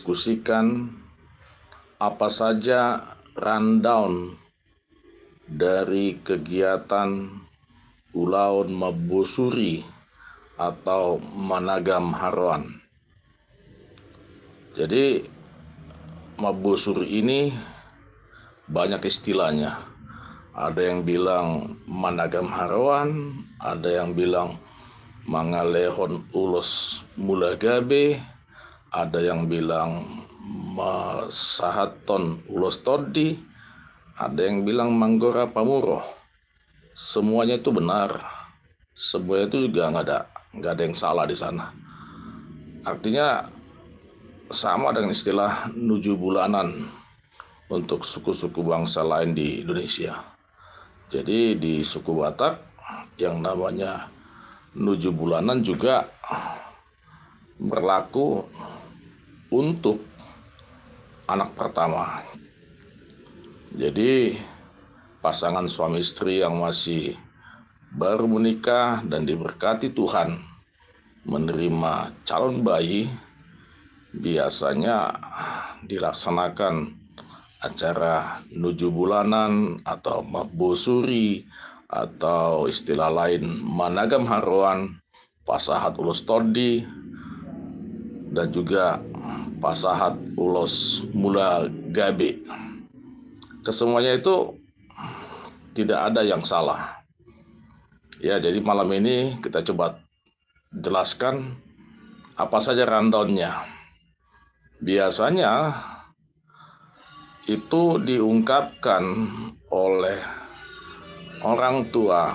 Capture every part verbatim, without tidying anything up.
diskusikan apa saja rundown dari kegiatan ulaon mambosuri atau managam haroan. Jadi, mambosuri ini banyak istilahnya. Ada yang bilang managam haroan, ada yang bilang mangalehon ulos mula gabe, ada yang bilang masahathon ulos tondi, ada yang bilang manggora pamuro. Semuanya itu benar. Semuanya itu juga nggak ada, nggak ada yang salah di sana. Artinya sama dengan istilah nuju bulanan untuk suku-suku bangsa lain di Indonesia. Jadi di suku Batak yang namanya nuju bulanan juga berlaku untuk anak pertama. Jadi pasangan suami istri yang masih baru menikah dan diberkati Tuhan menerima calon bayi, biasanya dilaksanakan acara nuju bulanan atau mambosuri atau istilah lain managam haroan, pasahat ulos tondi, dan juga pasahat ulos mula gabe. Kesemuanya itu tidak ada yang salah. Ya, jadi malam ini kita coba jelaskan apa saja rundownnya. Biasanya itu diungkapkan oleh orang tua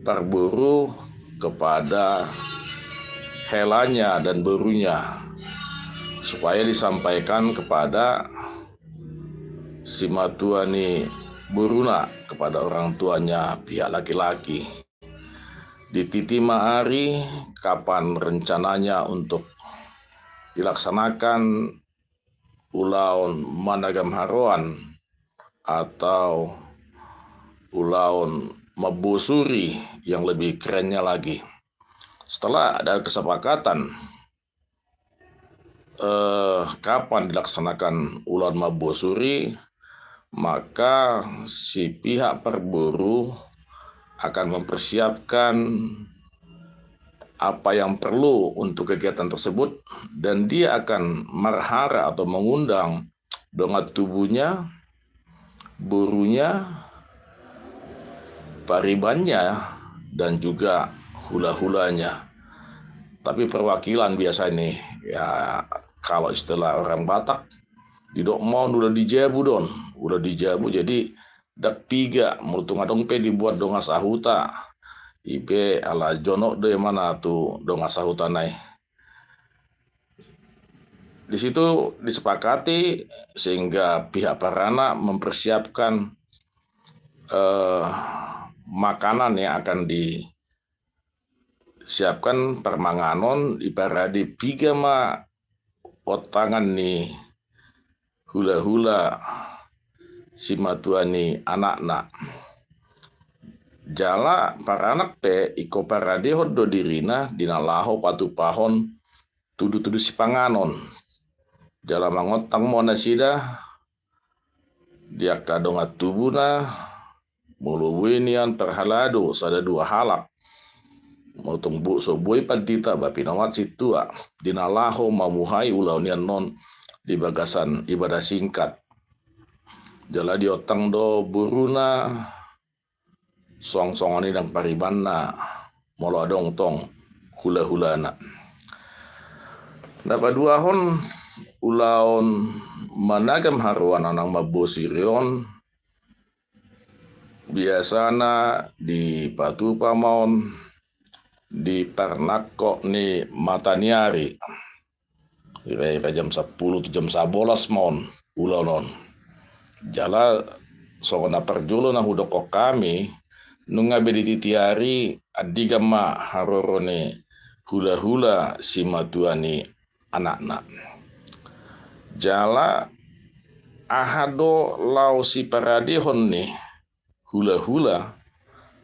parburu kepada helanya dan borunya, supaya disampaikan kepada simatua ni boruna, kepada orang tuanya pihak laki-laki. Dititi ma ari kapan rencananya untuk dilaksanakan ulaon managam haroan atau ulaon mambosuri yang lebih kerennya lagi. Setelah ada kesepakatan eh, kapan dilaksanakan ulaon mambosuri, maka si pihak parburu akan mempersiapkan apa yang perlu untuk kegiatan tersebut, dan dia akan marhara atau mengundang dongan tubunya, borunya, paribannya, dan juga hula-hulanya. Tapi perwakilan biasa ini, ya, kalau istilah orang Batak, didok ma on ula di jabu do on, ula di jabu, jadi ndang piga, molo tung adong pe dibuat dongan sahuta, i pe ala jonok do imana tu dongan sahuta nai. Di situ disepakati sehingga pihak paranak mempersiapkan eh, makanan yang akan disiapkan, parmanganon, diparade piga ma ontangan ni hula-hula simatua ni anakna. Jala paranak pe ingkon paradehon do dirina di na laho patupahon tudu-tudu sipanganon. Jala mangontang ma nasida di angka dongan tubuna, molo boi nian parhalado sada dua halak, molo tung bo-, so boi pandita ba pinomat sintua, di na laho mamuhai ulaon nian on di bagasan ibadah singkat. Jala diontang do boruna, songon-songon i nang paribanna, molo adong tong hula-hulana. Na paduahon, ulaon managam haroan manang mambosuri on, biasana dipatupa ma on di parnangkok ni mata ni ari. Ira-ira jam sampulu tu jam sabolas ma on ulaon on. Jala songon na parjolo na hudokkon hami, nunga be dititi ari, andigan ma haroro ni hula-hula simatua ni anakna. Jala aha do laho siparadehon ni hula-hula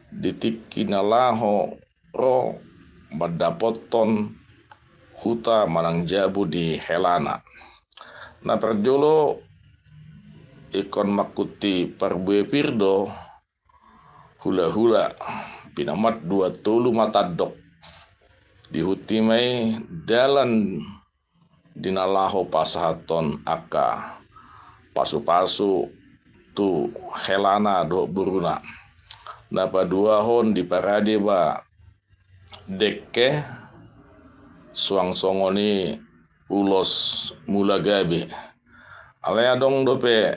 di tingki na laho ro mandapothon huta manang jabu di helana. Na parjolo, ingkon manghuti parbue pir do hulahula, pinamat dua tolu ma tandok. Dihunti ma i dalan di na laho pasahathon angka pasupasu tu helana dohot boruna. Na paduahon, diparade ma dengke suang songon i ulos mula gabe. Alai adong dope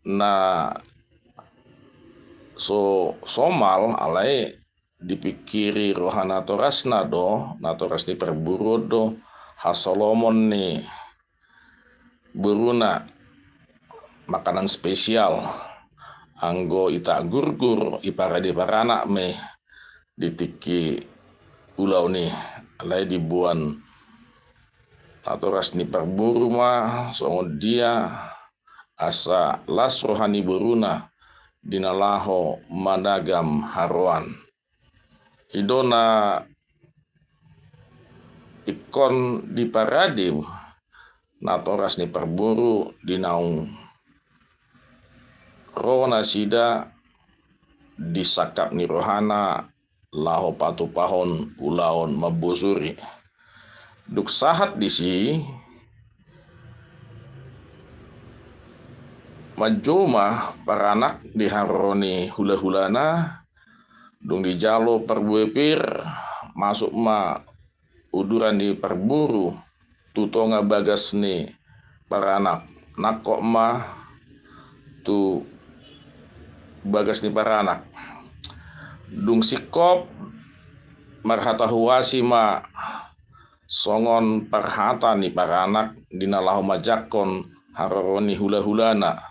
na so somal, alai dipingkiri roha natorasna do, natoras ni parboru on do, hasolomon ni boruna, makanan spesial. Anggo i tak gurgur, iparade paranak ma i di tingki ulaon i. Alai diboan natoras ni parboru ma songon dia asa las roha ni boruna di na laho managam haroan. I do na ingkon diparade natoras ni parboru di naung ro nasida di sangkap ni rohana laho patupahon ulaon mambosuri. Dung sahat disi, manjou ma paranak di haroro ni hulahulana, dung dijalo parbue pir, masuk ma uduran ni parboru tu tonga bagas ni paranak, nangkok ma tu bagas ni paranak. Dung singkop, marhata huasi ma songon parhata ni paranak di na laho manjangkon haroro ni hulahulana.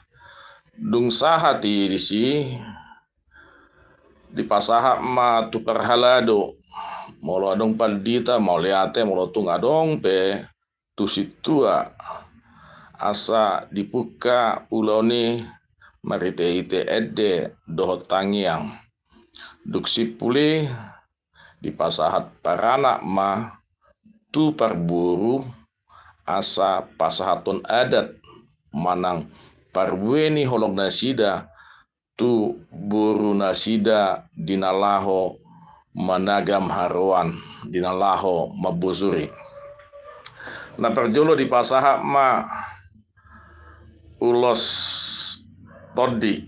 Dung sahat i disi, dipasahat ma tu parhalado, molo adong pandita, mauliate, molo tung adong pe tu sintua, asa dipungka ulaon i marhitehite ende dohot tangiang. Dung simpul i, dipasahat paranak ma tu parboru asa pasahathon adat manang parbue ni holong nasida tu boru nasida di na laho managam haroan, di na laho mambosuri. Na parjolo dipasahat ma ulos tondi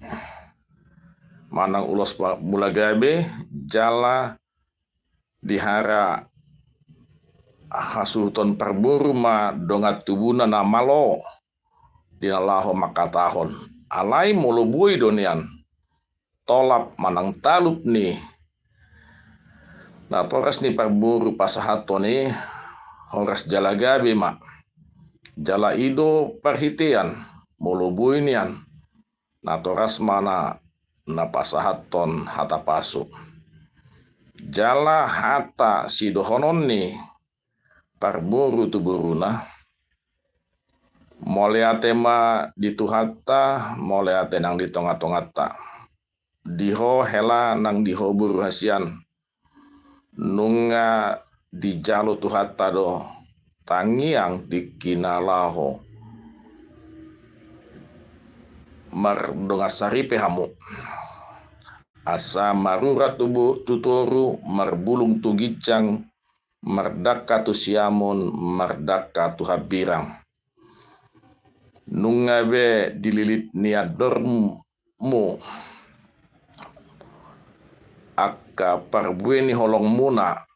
manang ulos pa-, mula gabe, jala dihara hasuhuton parboru ma dongan tubuna na malo di na laho mangkatahon. Alai molo boi do nian tolap manang talup ni natoras ni parboru pasahathon i, horas jala gabe ma. Jala i do parhitean, molo boi nian natoras ma na, na pasahathon hata pasu. Jala hata sidohonon ni parboru tu boruna, mauliate ma di Tuhanta, mauliate nang di tongatonganta. Di ho hela nang di ho boru hasian, nunga dijalo Tuhanta do tangiang tingki na laho mardongan saripe hamu. Asa marurat tu bo-, tu toru, marbulung tu ginjang, mardangka tu siamun, mardangka tu hambirang. Nunga be dililit ni andormu angka parbue ni holongmuna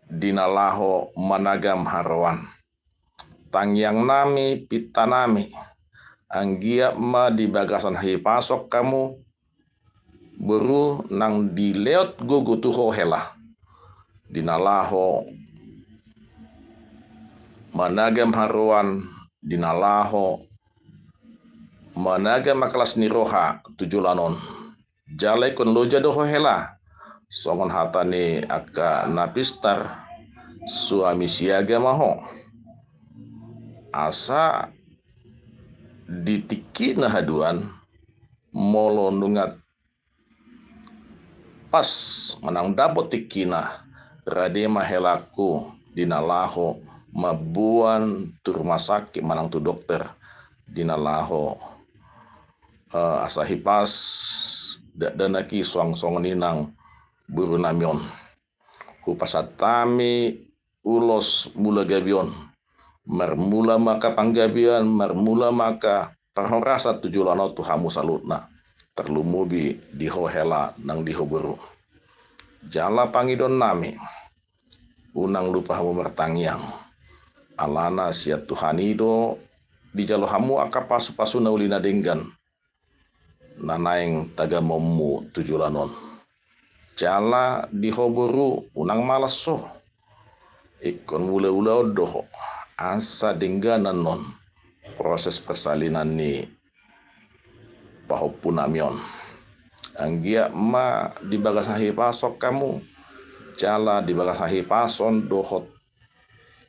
di na laho managam haroan. Tangiangnami, pintanami, anggiat ma di bagasan hahipason hamu boru nang dilehon gogo tu ho hela di na laho managam haroan, di na laho managam angka las ni roha tu joloan on. Jala ingkon loja do ho hela, songon hata ni angka na pistar, suami siaga ma ho. Asa di tingkina haduan, molo nunga pas manang dapot tingkina, rade ma helangku di na laho mamboan tu rumah sakit manang tu dokter, di na laho, eh, asa hipas dakdanak i suang songon i nang boru nami on. Hupasahat hami ulos mula gabe on. Marmula ma angka panggabean, marmula ma angka parhorasan tu joloan on tu hamu saluhutna. Tarlumobi di ho hela nang di ho boru. Jala pangidoan nami, unang lupa hamu martangiang. Alana sian Tuhan i do dijalo hamu angka pasupasu na uli na denggan na naeng tagamonmu tu joloan on. Jala di ho boru, unang malas ho. Ingkon mulaulaon do ho asa denggan annon proses persalinan ni pahompu nami on. Anggiat ma di bagasan hahipason hamu, jala di bagasan hahipason dohot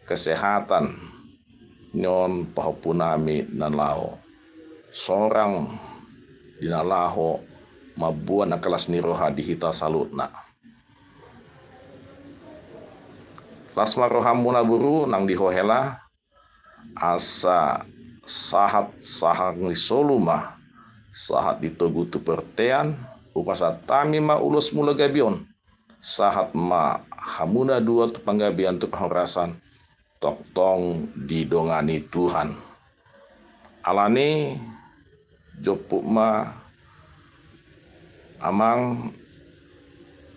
kesehatan ni on pahompu nami na laho sorang di na laho mamboan angka las ni roha di hita saluhutna. Las ma rohamuna boru nang di ho hela, asa sahat sahat ni solu ma, sahat di togu tu bontean, hupasahat hami ma ulos mula gabe on. Sahat ma hamu na dua tu panggabean tu parhorasan, tongtong didongani Tuhan. Alani i, jompu ma amang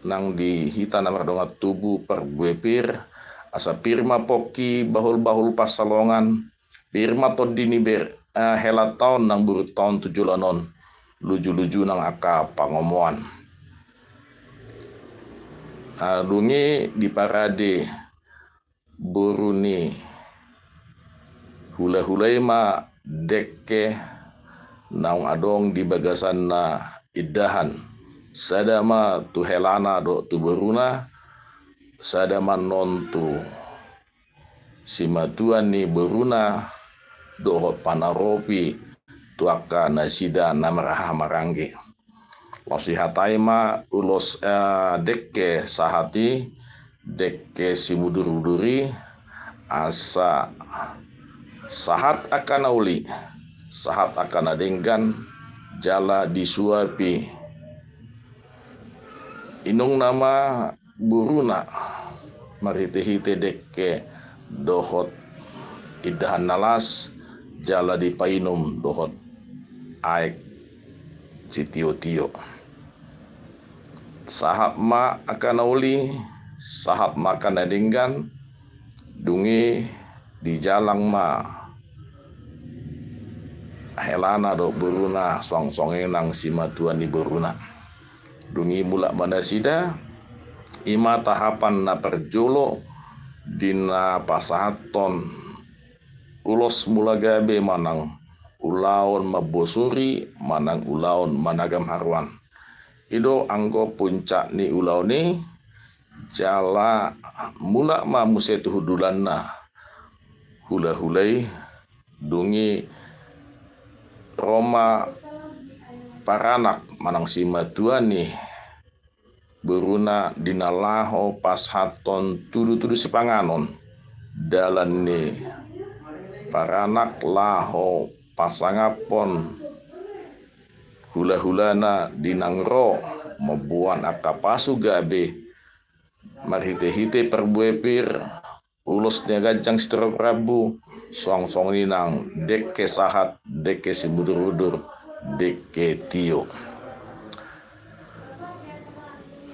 nang di hita na mardongan tubu parbue pir, asa pir ma pongki bahulbahul pansalongan, pir ma tondi ni ber, eh, helanta on nang borunta on tu joloan on, lujuluju nang angka pangomoan. Ah, dung i diparade boru ni hulahula i ma dengke naung adong di bagasan na indahan. Sada ma tu helana dohot tu boruna, sada ma annon tu simatua ni boruna dohot panaropi tu angka nasida na marhahamaranggi. Laos dihatai ma ulos, eh, dengke sahat i, dengke simudurudur i, asa sahat angka na uli, sahat angka na denggan, jala disuapi inongna ma boruna marhitehite dengke dohot indahan na las, jala dipainum dohot aek sitiotio. Sahat ma angka na uli, sahat ma angka na denggan, dung i dijalang ma helana dohot boruna, suang songon i nang simatua ni boruna. Dung i mulak ma nasida, i ma tahapan na parjolo di na pasahathon ulos mula gabe manang ulaon mambosuri manang ulaon managam haruan. I do anggo puncak ni ulaon i, jala mulak ma muse tu hundulanna hulahula i, dung i ro ma paranak manang simatua ni boruna di na laho pasahathon tudutudu sipanganon, dalan ni paranak laho pasangaphon hulahulana di naung ro mamboan angka pasu gabe marhitehite parbue pir, ulos ni ganjang sitorop rambu, suang songon i nang dengke sahat, dengke simudurudur, dengke tio.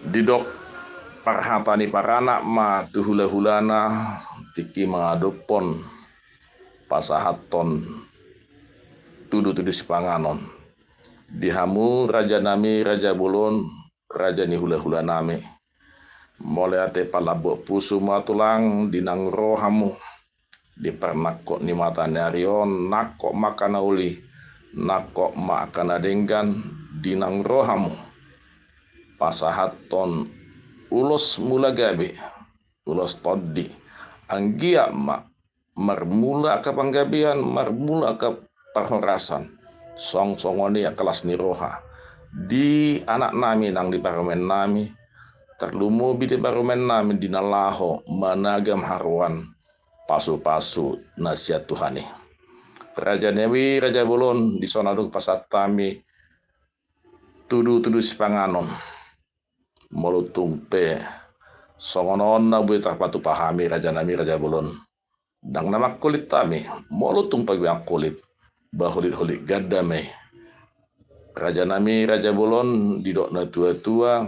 Didok parhata ni paranak ma tu hulahulana, tingki mangadophon pasahathon tudutudu sipanganon. Di hamu rajanami, raja bolon, raja ni hulahulanami, mauliate palambok pusu ma tulang di naung ro hamu. Di parnangkok ni mata ni ari on, nangkok ma angka na uli, nangkok ma angka na denggan di naung ro hamu pasahathon ulos mula gabe, ulos tondi. Anggiat ma marmula angka panggabean, marmula angka parhorasan, suang songon i angka las ni roha di anaknami nang di parumaennami, tarlumobi di parumaen nami di na laho managam haroan pasu-pasu na sian Tuhan i. Raja nami, raja bolon, dison adong pasahat hami tudu-tudu sipanganon. Molo tung pe songon on na boi tarpatupa hami, raja nami, raja bolon, ndang na mangholit hami. Molo tung pe mangholit, ba holit-holit ganda ma i. Raja nami, raja bolon, didok na tua-tua,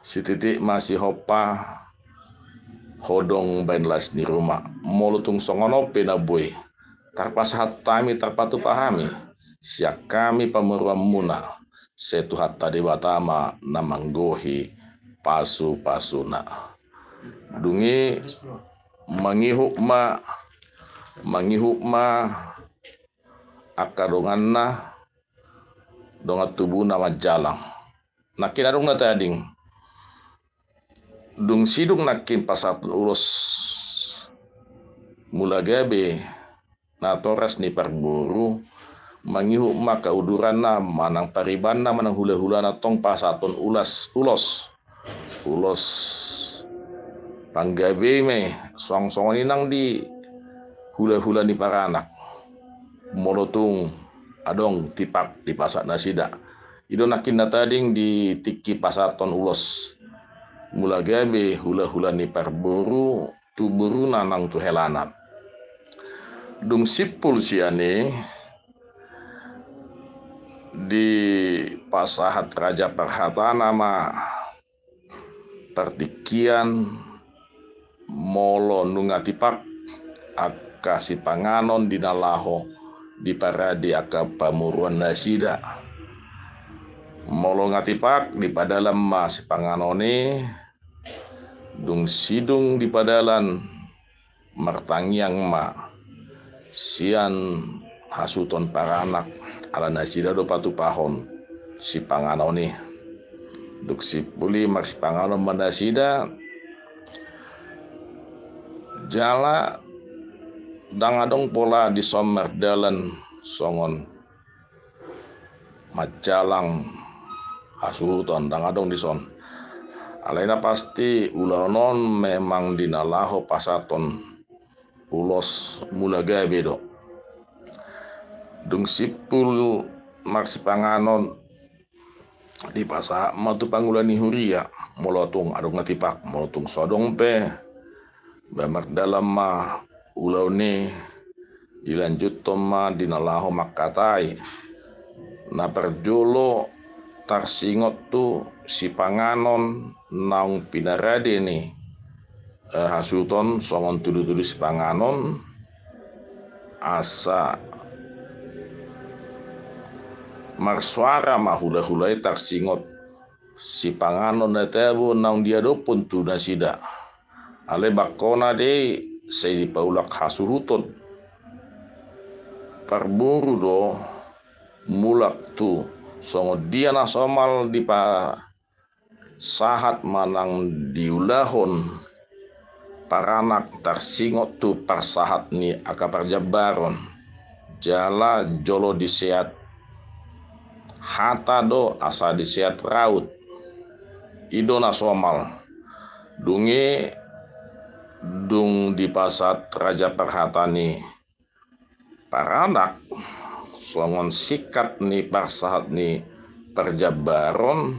sititik ma sihompa, hodong baen las ni ruma. Molo tung songon on pe na boi tarpasahat hami, tarpatupa hami, sian hami pamoruonmuna, sai Tuhanta Debata ma na manggohi pasu-pasuna. Dung i mangihut ma, mangihut ma angka donganna, dongan tubuna manjalang. Nangkin adong na tading. Dung sidung nangkin pasahaton ulos mula gabe natoras ni parboru, mangihut ma angka uduranna manang paribanna manang hula-hulana tong pasahaton ulos, ulos panggabe i ma i, songon-songon i nang di hula-hula ni paranak. Molo tung adong tipak dipasahat nasida. I do nangkin na tading di tingki pasahaton ulos mula gabe hula-hula ni parboru tu boruna nang tu helana. Dung simpul sian i, dipasahat raja parhatana ma partingkian molo nunga tipak angka sipanganon di na laho diparade angka pamoruon nasida. Molo nunga tipak, dipadalan ma sipanganon i. Dung sidung dipadalan, martangiang ma sian hasuhuton paranak, ala nasida do patupahon sipanganon i. Dung simpul i marsipanganon ma nasida, jala ndang adong pola dison mardalan songon manjalang hasuhuton, ndang adong dison. Alai na pasti ulaon on memang di na laho pasahaton ulos mula gabe do. Dung simpul marsipanganon, dipasahat ma tu pangula ni huria, molo tung adong na tipak, molo tung so adong pe, ba mardalan ma ulaon i, dilanjuthon ma di na laho mangkatai. Na parjolo tarsingot tu sipanganon naung pinarade ni, eh, hasuhuton songon tudu-tudu sipanganon, asa marsuara ma hula-hula i tarsingot sipanganon na tabo naung diadophon tu nasida. Alai bangkona do i sai dipaulak hasuhuton parboru do mulak tu songon dia na somal dipasahat manang diulahon paranak tarsingot tu parsahat ni angka parjambaron, jala jolo diseat hata do asa diseat raut. I do na somal. Dung i dung dipasahat raja parhata ni paranak songon singkat ni parsahat ni parjambaron,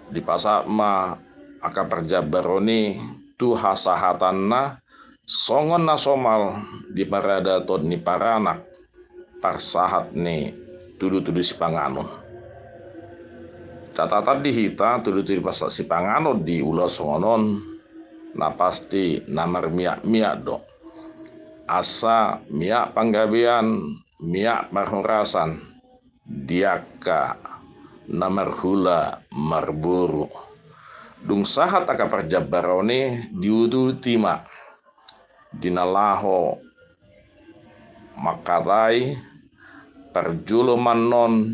dipasahat ma angka parjambaron i tu hasahatanna songon na somal di paradaton ni paranak parsahat ni tudu-tudu sipanganon. Catatan di hita, tudu-tudu parsahat sipanganon di ulaon songon on na pasti na marmiak-miak do. Asa miak panggabean, miak parhorasan di angka na marhula marboru. Dung sahat angka parjambaron i diuduti ma di na laho mangkatai, parjolo ma annon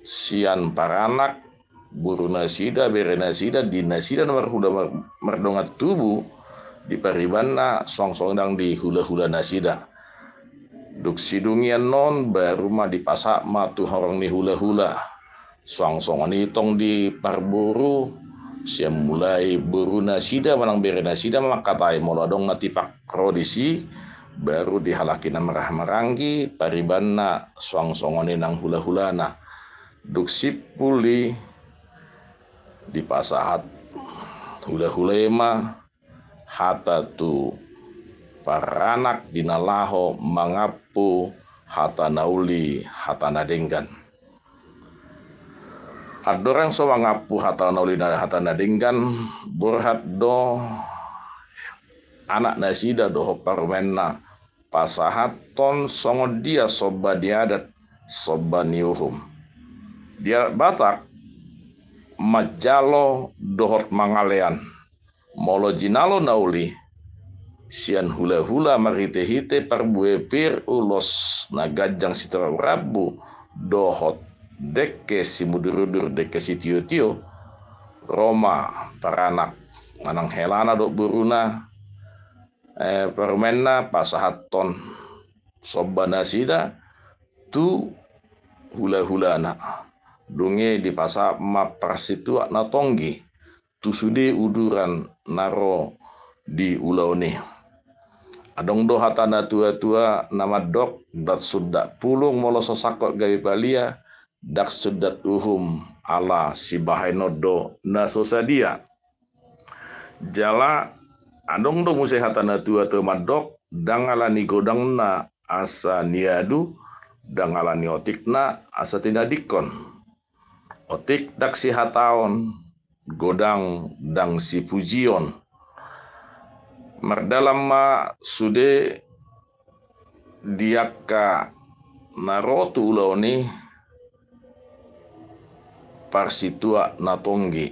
sian paranak, boru nasida, bere nasida, di nasida na marhula mar-, mardongan tubu, di paribanna songon-songon nang di hula-hula nasida. Dung sidung i annon baru ma dipasahat ma tu horong ni hula-hula. Suang songon i tong di parboru, sian mulai boru nasida manang bere nasida mangkatai molo adong na tipak ro disi, baru di halak i na marhaha maranggi, paribanna suang songon i nang hulahulana. Dung simpul i dipasahat hulahula i ma hata tu paranak di na laho mangampu hata na uli, hata na denggan. Andorang so mangampu hata na uli, na hata na denggan, borhat do anak nasida dohot parumaenna pasahathon songon dia somba ni adat, somba ni uhum. Di adat Batak, manjalo dohot mangalean. Molo jinalo na uli, sian hulahula marhitehite parbue pir, ulos na ganjang sitio rambu, dohot dengke simudurudur dengke sitiotio, ro ma paranak manang helana dohot boruna, eh, parumaenna pasahathon somba nasida tu hulahulana. Dung i dipasahat ma parsituak na tonggi tu sude uduran na ro di ulaon i. Adong do hata na tuatua na mandok, ndang sundat pulung molo so sangkot gabe palia, ndang sundat uhum ala sibahenon do na so sadia. Jala adong do muse hata na tuatua mandok, ndang ala ni godangna asa niadu, ndang ala ni otikna asa tinadingkon. Otik ndang sihataon, godang ndang sipujion. Mardalan ma sude di angka na ro tu ulaon i parsituak na tonggi.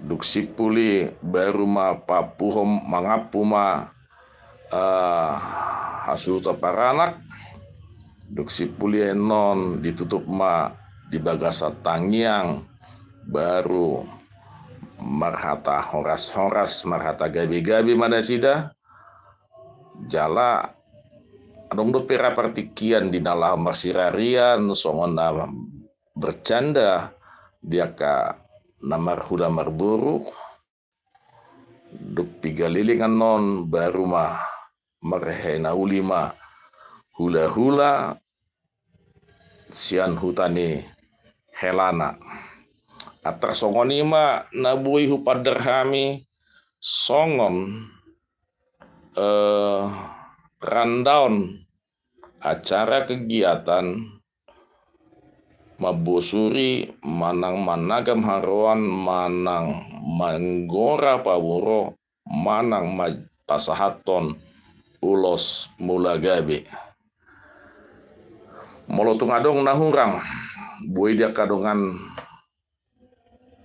Dung simpul i baru ma paampuhon, mangampu ma, eh, hasuhuton paranak. Dung simpul i annon ditutup ma di bagasan tangiang, baru marhata horas-horas, marhata gabe-gabe ma nasida. Jala adong dope ra partingkian di na laho marsirarian, songon na bercanda di angka na marhula marboru. Dung piga leleng annon baru ma marhehe na uli ma hulahula sian huta ni helana. Antar songon i ma na boi hupandar hami songon, eh, rundown acara kegiatan mambosuri manang managam haroan manang manggora pamuro manang ma-, pasahathon ulos mula gabe. Molo tung adong na hurang, boi di angka dongan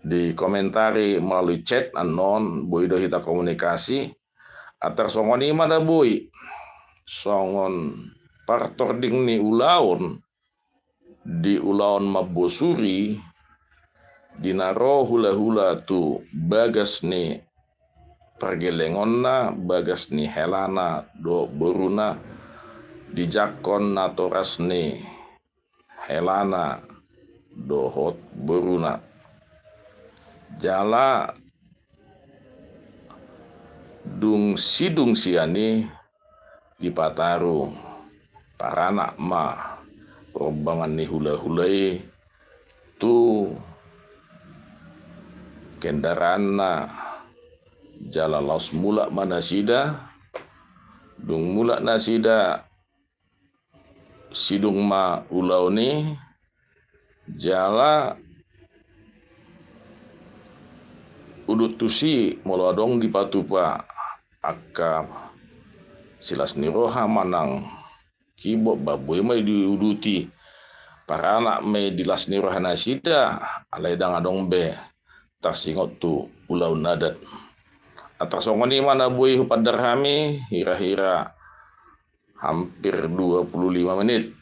dikomentari melalui chat annon, boi do hita komunikasi. Antar songon i ma na boi songon partording ni ulaon di ulaon mambosuri, di na ro hulahula tu bagas ni pargelengonna, bagas ni helana dohot boruna, dijangkon natoras ni helana dohot boruna. Jala dung sidung sian i dipataru paranak ma rombangan ni hulahula i tu kendaraanna, jala laos mulak ma nasida. Dung mulak nasida, sidung ma ulaon i, jala udut tusi molo adong dipatupa angka silas ni roha manang kibot, ba boi ma diuduti paranak ma i di las ni roha nasida, alai ndang adong be tarsingot tu ulaon adat. Antar songon i ma na boi hupandar hami, hira-hira hampir dua puluh lima menit.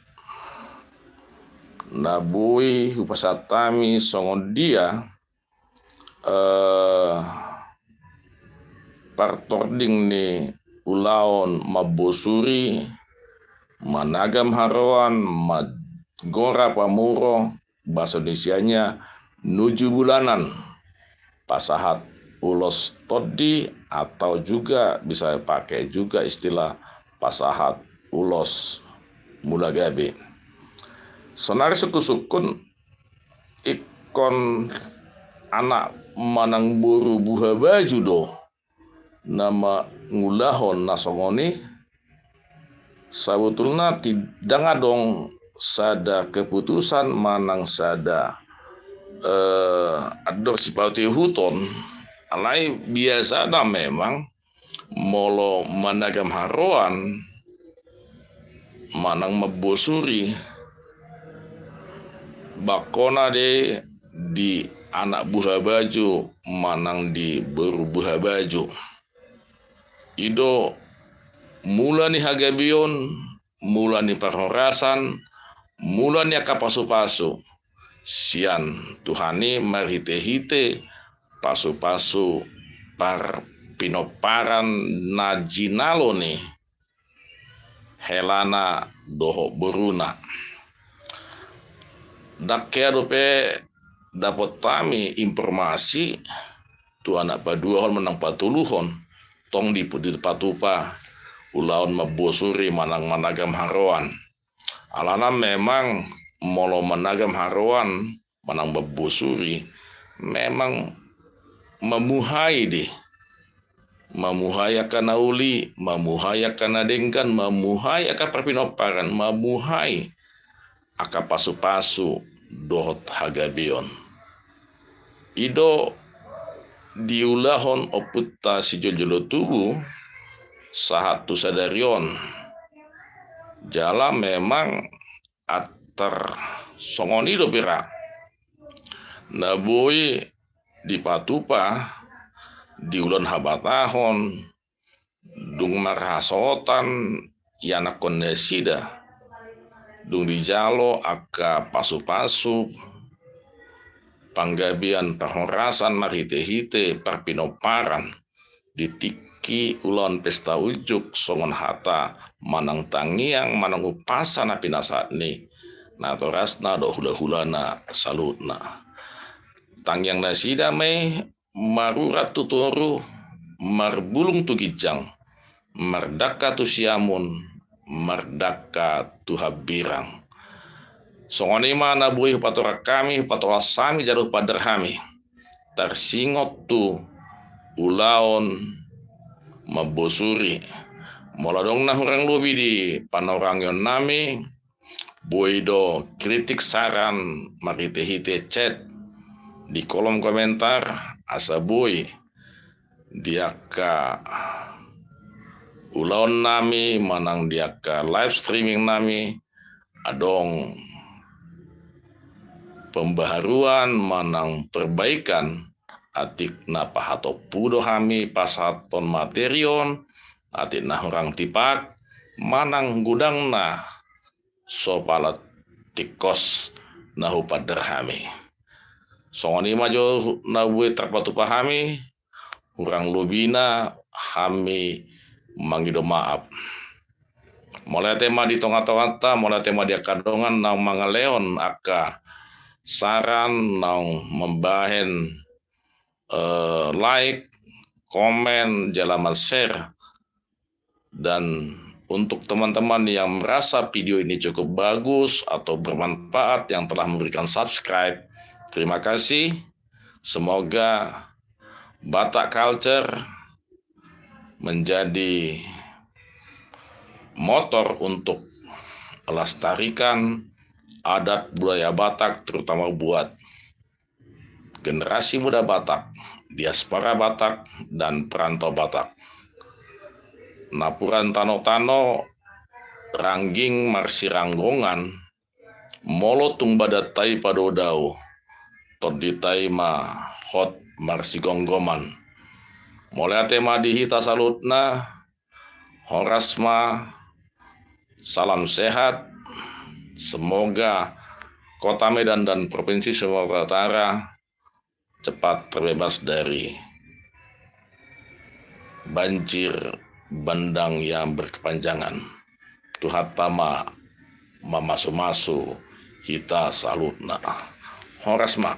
Na boi hupasahat hami songon dia, eh, partording ni ulaon mambosuri, managam haroan, manggora pamuro, bahasa Indonesianya nuju bulanan, pasahat ulos tondi, atau juga bisa pakai juga istilah pasahat ulos mula gabe. Sonari sungkun-sungkun ingkon anak manang boru buha baju do na mangulahon na songon i. Sabotulna ndang adong sada keputusan manang sada, eh, andor sipatuhuton, alai biasana memang molo managam haroan manang mambosuri, bangkona do i di anak buha baju manang di boru buha baju. I do mula ni hagabeon, mula ni parhorasan, mula ni angka pasu-pasu sian Tuhan i marhite-hite pasu-pasu parpinomparan na jinalo ni helana dohot boruna. Ndang hea dope dapot hami informasi tu anak paduahon manang patoluhon tong di, dipatupa ulaon mambosuri manang managam haroan. Alana memang molo managam haroan manang mambosuri, memang mamuhai do i. Mamuhai angka na uli, mamuhai angka na denggan, mamuhai angka parpinomparan, mamuhai angka pasu-pasu dohot hagabeon. I do diulahon ompunta sijolo-jolo tubu sahat tu sadari on. Jala memang antar songon i do pira na boi dipatupa di ulaon habatahon, dung marhasohotan ianakhon nasida, dung dijalo angka pasu-pasu panggabean parhorasan marhite-hite parpinomparan di tingki ulaon pesta unjuk songon hata manang tangiang manang umpasa na pinasahat ni natorasna dohot hula-hulana saluhutna. Tangiang nasida ma i marurat tu toru, marbulung tu ginjang, mardangka tu siamun, mardangka tu hambirang. Songon i ma na boi hupatorang hami, hupatoas hami jala hupaandar hami tarsingot tu ulaon mambosuri. Molo adong na hurang lobi di panorangion nami, boi do kritik saran marhite-hite chat di kolom komentar, asa boi di angka ulaon nami manang di angka live streaming nami adong pembaharuan manang perbaikan, atik na pahatompu do hami pasahathon materi on, atik na hurang tipak manang godangna so pala tingkos na hupaandar hami. Songon i ma jo na boi tarpatupa hami, hurang lobina hami mangido maaf. Mauliate ma di tonga-tonganta, mauliate ma di angka dongan naung mangalehon angka saran, naung mambahen, eh, like, komen, jala man-share. Dan untuk teman-teman yang merasa video ini cukup bagus atau bermanfaat, yang telah memberikan subscribe, terima kasih. Semoga Batak Culture menjadi motor untuk lestarikan adat budaya Batak, terutama buat generasi muda Batak, diaspora Batak, dan perantau Batak. Napuran tano-tano rangging marsiranggongan, molo tung badanta i padao-dao, tondinta i ma hot marsigomgoman. Mauliate ma di hita saluhutna, horas ma, salam sehat, semoga Kota Medan dan Provinsi Sumatera Utara cepat terbebas dari banjir bandang yang berkepanjangan. Tuhanta ma mamasu-masu hita saluhutna. Horas ma.